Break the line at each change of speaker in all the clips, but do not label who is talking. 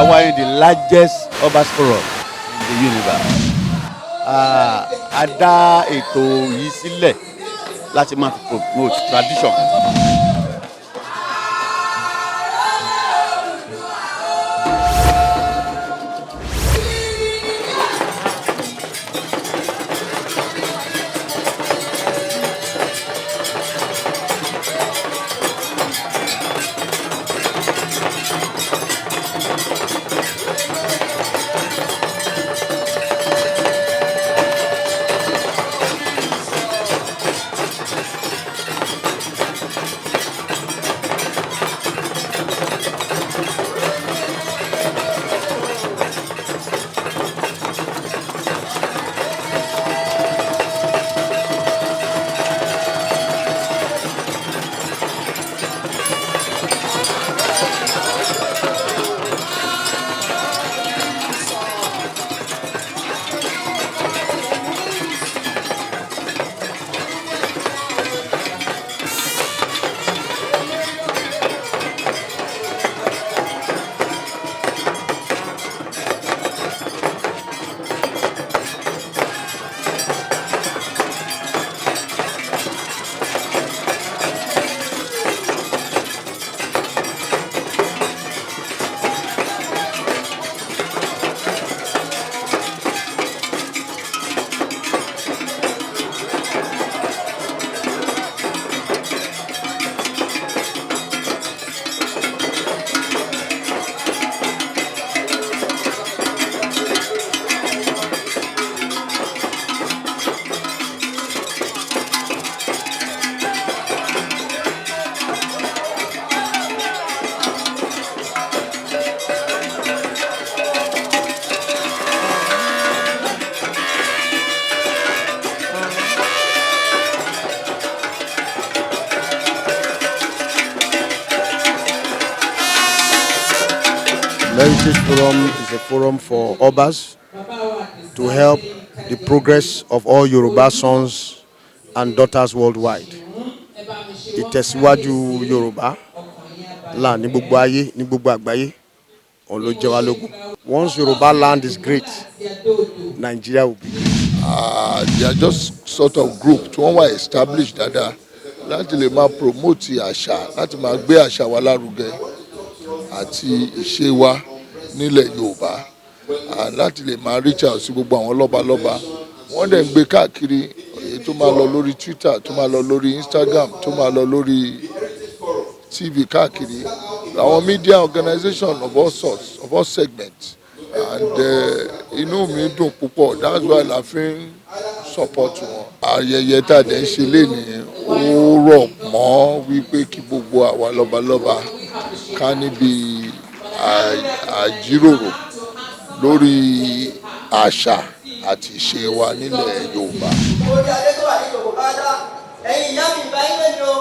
Àwa ni the largest Obas forum in the universe. A dá ètò yìí sílẹ̀ láti máa fi promote tradition.
Heritage Forum is a forum for Obas to help the progress of all Yoruba sons and daughters worldwide. Ìtẹ̀síwájú Yorùbá là ní gbogbo ayé, ní gbogbo àgbáyé, òun ló jẹ wá lógún. Once Yoruba land is great, Nigeria will be great.
They are just sort of group tí wọ́n wà established dáadáa láti lè máa promote àṣà, láti máa gbé àṣà wa lárugẹ àti ìṣe wa nílẹ̀ Yorùbá, láti lè máa reach out sí gbogbo àwọn lọ́balọ́ba. Wọ́n dẹ̀ ń gbé káàkiri, èyí tó máa lọ lórí Twitter, tó máa lọ lórí Instagram, tó máa lọ lórí TV káàkiri, àwọn media organization of all sorts, of all segments, and inú mi dùn púpọ̀. That's why la fi ń support wọn. Ayẹyẹ tá a dẹ̀ ń ṣe lénìí, ó rọ̀ mọ́ wípé kí gbogbo àwa lọ́balọ́ba ká níbi àjíròrò lórí àṣà àti ìṣe wa nílẹ̀ Yorùbá.
Orí adé tó wà ní ìjòkó bá dá ẹ̀yin ìyá mi ìbá yín lẹ́nu o.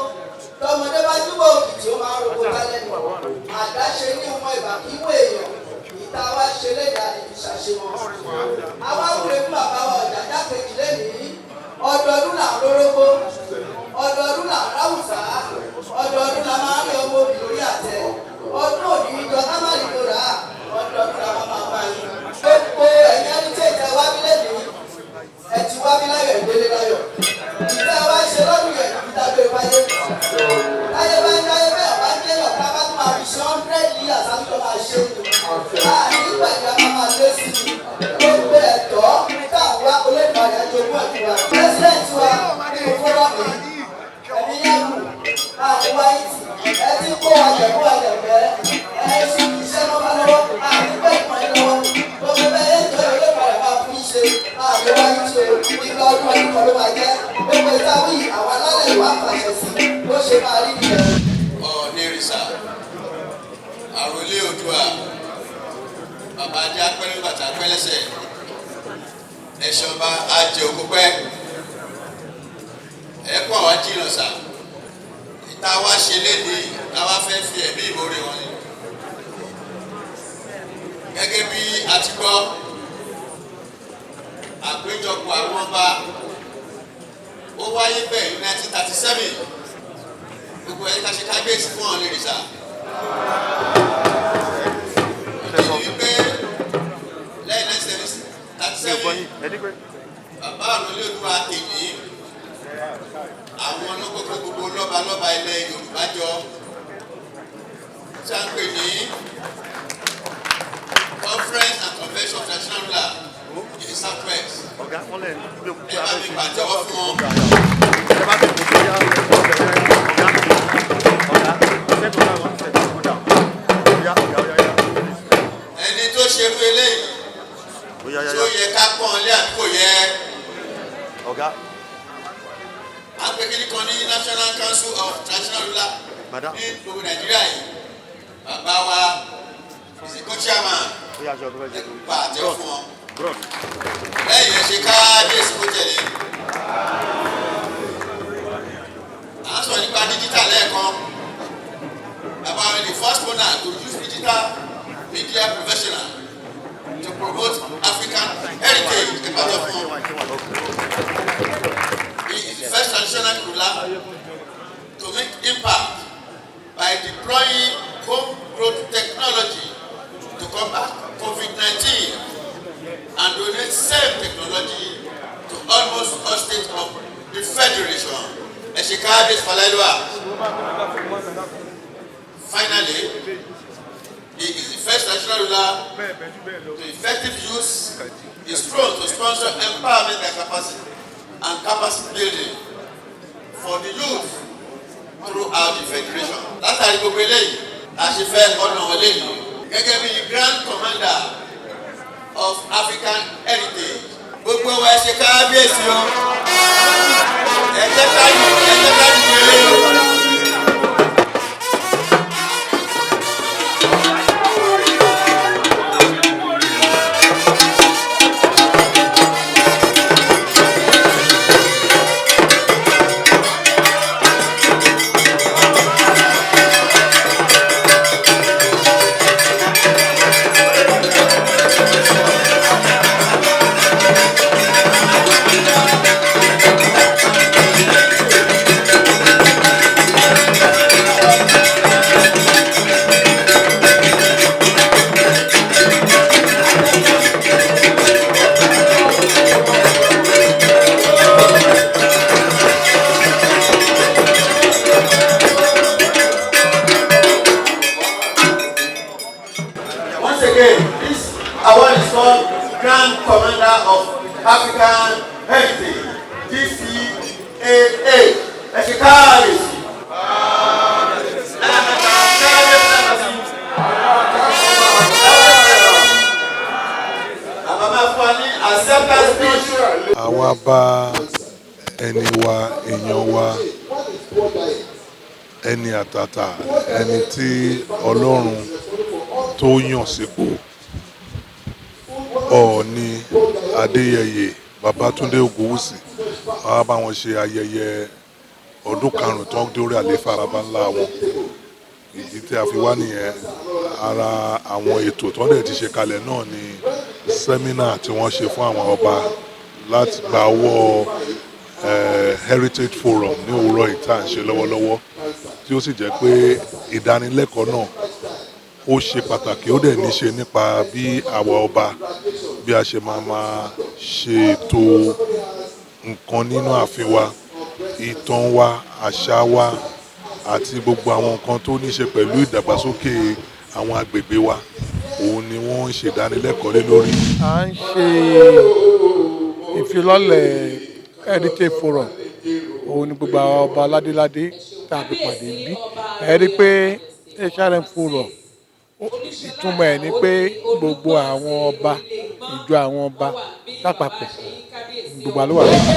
Tọmọdé bá júbọ̀ òkìtì, ó máa ń roko lálẹ́ nù. Àdáṣe ní ọmọ ìbà kíwò èèyàn ìta wá ṣe léde àdìbí ṣàṣemọ. Àwa wúre fún bàbá wa Ọ̀jájá kejì lẹ́nìí. Ọdọọdún là ń rórógbó, ọdọọdún là ń ráwùsá, ọdọọdún là máa ń rí ọmọ obì lórí àtẹ. Ọdún òní ìjọ ká má rí kó rà á, ọdọọdún là máa máa bá yín. Gbogbo ẹ̀yin ẹni tí ètò wá bí lẹ́nìí, ẹ ti wá bí láyọ̀, ìdílé láyọ̀. Ìtẹ́ wa ṣe lọ́dún yẹn ìdágbére wáyé. Táyé bá ń dáyé bẹ́ẹ̀ bá ń jẹ́yọ̀, ká bá tún máa fi ṣe 100 years àtúntò máa ṣe é. Láàrin pẹ̀lú a máa máa lé sí i. Gbogbo ẹ̀tọ́ táwọn wá olóògbé àjogún ẹ̀ fún wa. President wa nínú forum yìí, ẹ̀mí yàgò àti wáyé tì. Ẹ ti kó wa jẹ̀kú wa jẹ̀fẹ́. Ẹ ṣì iṣẹ́ lọ́wọ́ lọ́wọ́ àti pẹ́ ìpọ́n lọ́wọ́. Gbogbo bẹ́ẹ̀ yẹn tó olóògbé rẹ̀ máa fún ṣe àti wáyé tí o. Ìgbà ọdún ọdún kan ló máa jẹ́. Gbogbo ìtawí àwọn alálẹ̀ ìwà àfàṣẹ sí bó ṣe máa rí nìyẹn.
Ọ̀nìrìsà, àròlé Oòduà, bàbá ajá pẹ́lú bàtà pẹ́lẹ́sẹ̀, ẹ̀ṣọ́ ọba ajẹ́ òkú pẹ́ ẹ̀kọ́ àwa jìnnà sà. Ìta wa ṣe léde, táwa fẹ́ fi ẹ̀mí ìmoore wọn ni. Gẹ́gẹ́ bí a ti gbọ́, àpéjọpọ̀ àwọn ọba ó wáyé bẹ́ẹ̀ ní 1937. Gbogbo ẹ̀yẹ ká ṣe kábíyèsí fún Ọ̀nìrìsà. Ìdí ni wípé Seven, bàbá àròlé olúwa tèmi, àwọn ọlọ́kọ̀ọ́kọ́ gbogbo lọ́balọ́ba ilẹ̀ Yorùbá jọ tí a ń pè ní Conference and Convention of Traditional Ruler in the South West. Ẹ bá mi pàtẹ́wọ́ fún wọn. Ẹni tó ṣerú eléyìí tó yẹ ká pọ́n lé àbí kò yẹ. Agbègbè kan ní National Council of Traditional Ruler ní gbogbo Nàìjíríà yìí, bàbá wa is the co-chairman. Ẹ pa àtẹ́wọ́ fún wọn. Lẹ́yìn ẹ ṣe káábíyèsí kó tẹ̀lé. À ń sọ nípa digital lẹ́ẹ̀kan. Bàbá mi, the first owner to use digital media professional to promote African heritage, ẹ pàtó fún wọn. He is the first traditional ruler to make impact by deploying homegrown technology to combat COVID-19 and donate same technology to almost all states of the federation. Ẹ ṣe káábíyèsí Fọláìlúwà. Finally, he is the first traditional ruler to effectively use his throne to sponsor empowerment and capacity building for the youth throughout the federation. Látàrí gbogbo eléyìí, la ṣe fẹ́ ọ̀nà wọlé yìí gẹ́gẹ́ bí Grand Commander of African Heritage. Gbogbo wa, ẹ ṣe káábíyèsí o. Ẹ jẹ́ ká dìde. Once again, this award is called Grand Commander of African Heritage, GCAA. Ẹ ṣe káàbíyèsí. Lẹ́ẹ̀mẹ́ta, káàbíyèsí lẹ́ẹ̀kan sí. Bàbá máa fún wa ní acceptance speech.
Àwa bá ẹni wa, èèyàn wa, ẹni àtàtà, ẹni tí Ọlọ́run tó yàn sípò, Ọọ̀ni Adéyẹyè Babátúndé Ògúnwùsì, àwa bá wọn ṣe ayẹyẹ ọdún 5 tó ń dórí àlééfà baba ńlá wọn. Ìdí tí a fi wá nìyẹn. Ara àwọn ètò tó ń dẹ̀ ti ṣe kalẹ̀ náà ni seminar tí wọ́n ṣe fún àwọn ọba láti gba ọwọ́ Heritage Forum ní òwúrọ̀ yìí tá à ń ṣe lọ́wọ́lọ́wọ́, tí ó sì jẹ́ pé ìdánilẹ́kọ̀ọ́ náà, ó ṣe pàtàkì, ó dẹ̀ ní ṣe nípa bí àwa ọba, bí a ṣe máa máa ṣe ètò nǹkan nínú ààfin wa, ìtàn wa, àṣà wa àti gbogbo àwọn nǹkan tó ní ṣe pẹ̀lú ìdàgbàsókè àwọn agbègbè wa. Òun ni wọ́n ń ṣe ìdánilẹ́kọ̀ọ́ lé lórí.
À ń ṣe ìfilọ́lẹ̀ Heritage Forum. Òun ni gbogbo àwọn ọba ládéládé tá a fi pàdé níbí. Ẹ rí i pé HRM Forum, ìtumọ̀ ẹ̀ ni pé gbogbo àwọn ọba, ìjọ àwọn ọba lápapọ̀, gbogbo àlọ́ wà lókè.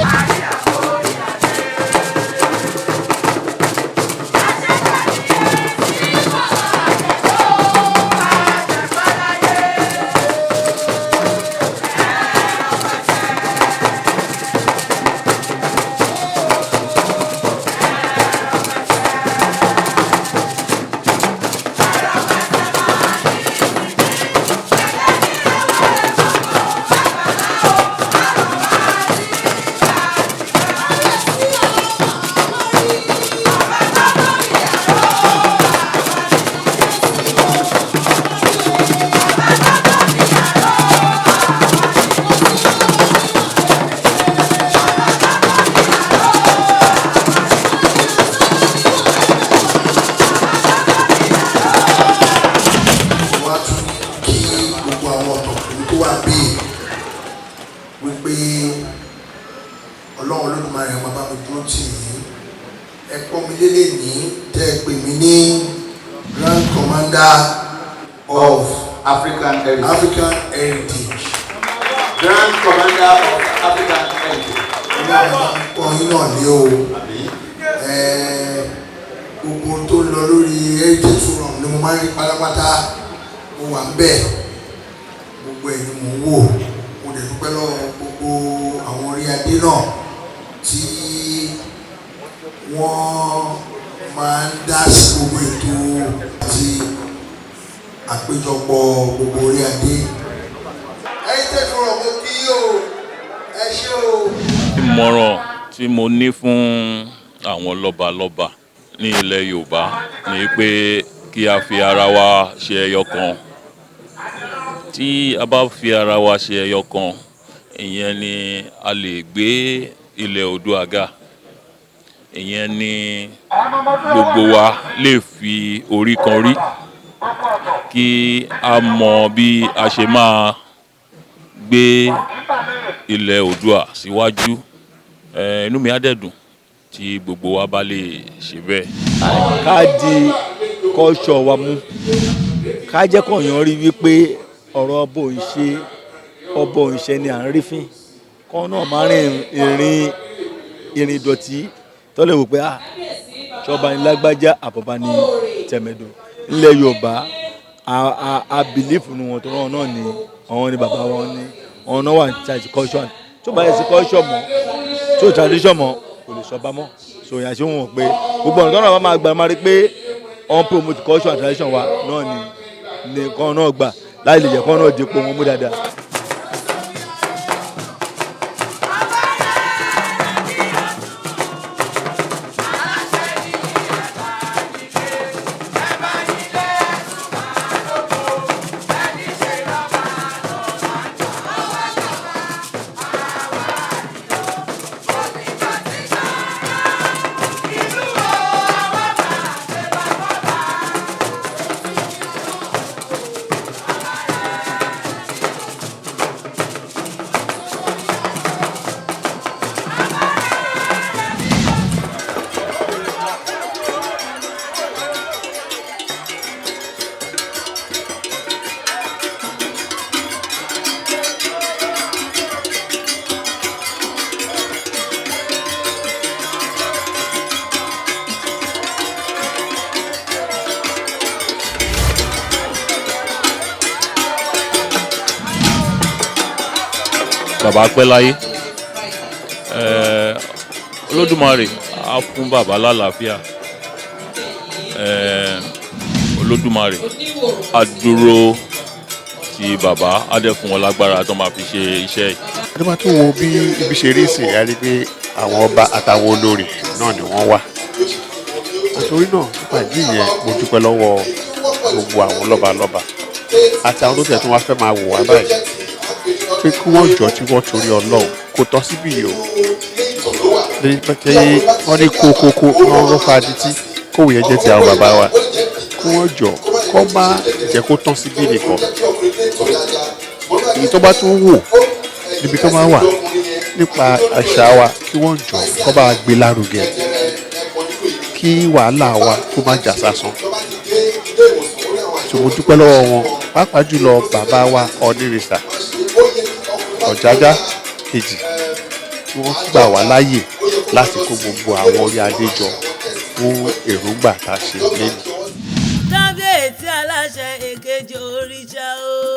Ẹ pọ́n mi lélẹ̀ ní tẹ́ ẹ pè mí ní Grand Commander of
African Heritage.
African Heritage.
Grand Commander of African Heritage.
Ọlọ́run pọ́n yín náà lé o. Gbogbo ohun tó ń lọ lórí Heritage Forum ni mo máa ń rí pátápátá. Mo wà ń bẹ̀, gbogbo ẹ̀ ni mò ń wò. Mo dẹ̀ dúpẹ́ lọ́wọ́ gbogbo àwọn orí adé náà tí wọ́n máa ń dá sí gbogbo ètò àti àpéjọpọ̀ gbogbo orí adé. Heritage Forum, mo kí yín o, ẹ ṣé o.
Ìmọ̀ràn tí mo ní fún àwọn lọ́balọ́ba ní ilẹ̀ Yorùbá ni pé kí a fi ara wa ṣe ẹyọ kan. Tí a bá fi ara wa ṣe ẹyọ kan, ìyẹn ni a lè gbé ilẹ̀ Oòduà ga. Ìyẹn ni gbogbo wa lè fi orí kan rí, kí a mọ bí a ṣe máa gbé ilẹ̀ Oòduà síwájú. Inú mi á dẹ̀ dùn tí gbogbo wa bá lè ṣe bẹ́ẹ̀.
Ká di culture wa mú, ká jẹ́ kọ̀yàn rí wípé ọ̀rọ̀ ọba ò ń ṣe, ọba ò ń ṣe ni à ń rí fín kọ́ náà máa rìn ìrìn ìrìn ìdọ̀tí tọ́lẹ̀ wò pé, ah, ṣọba ní lágbájá, àbọ̀bá ní tẹ̀mẹ̀dò. Nílẹ̀ Yorùbá, a believe nu wọn tó rán náà ni àwọn ni bàbá wọn ni àwọn náà wà ní charge culture. Tó bá yẹ sí culture mọ́, tó tradition mọ́, kò lè sọba mọ́. So ìyá ṣé wọn pé gbogbo ọ̀nà tọ́nà bá máa gbà máa rí pé wọ́n promote culture and tradition wa náà ni nìkan náà gbà láì lè jẹ́ kán náà dípò wọn mú dáadáa.
Bàbá pẹ́ láyé. Olódùmarè á fún bàbá lálàáfíà. Olódùmarè á dúró ti bàbá, á dẹ̀ fún wọn lágbára tó máa fi ṣe iṣẹ́ yìí.
Tó bá tún wo bí ibi ṣe rí sí, ẹ rí pé àwọn ọba àtàwọn olórí náà ni wọ́n wà. Nítorí náà, nípa ìdí yẹn, mo dúpẹ́ lọ́wọ́ gbogbo àwọn lọ́balọ́ba àti àwọn tó tẹ̀ tí wọ́n fẹ́ máa wò wá báyìí pé kí wọ́n jọ tí wọ́n torí Ọlọ́run kò tọ́ síbí yìí o. Lórí pé wọ́n ní kókókó wọ́n rọ́ fadití kówó yẹn jẹ́ ti àwọn bàbá wa, kí wọ́n jọ kọ́ má jẹ́ kó tán síbí nìkan. Èyí tó bá tún wò níbi tó máa wà nípa àṣà wa, kí wọ́n jọ kọ́ bá wa gbé lárugẹ, kí wàhálà wa kó má jà sásán. Tó mo dúpẹ́ lọ́wọ́ wọn, pàápàá jùlọ bàbá wa Ọ̀nìrìsà Ọ̀jájá kejì, tí wọ́n gbà wá láàyè láti kó gbogbo àwọn orí adé jọ fún èròǹgbà tá a ṣe lẹ́nu.
Kábíyèsí, aláṣẹ èkejì òrìṣà o.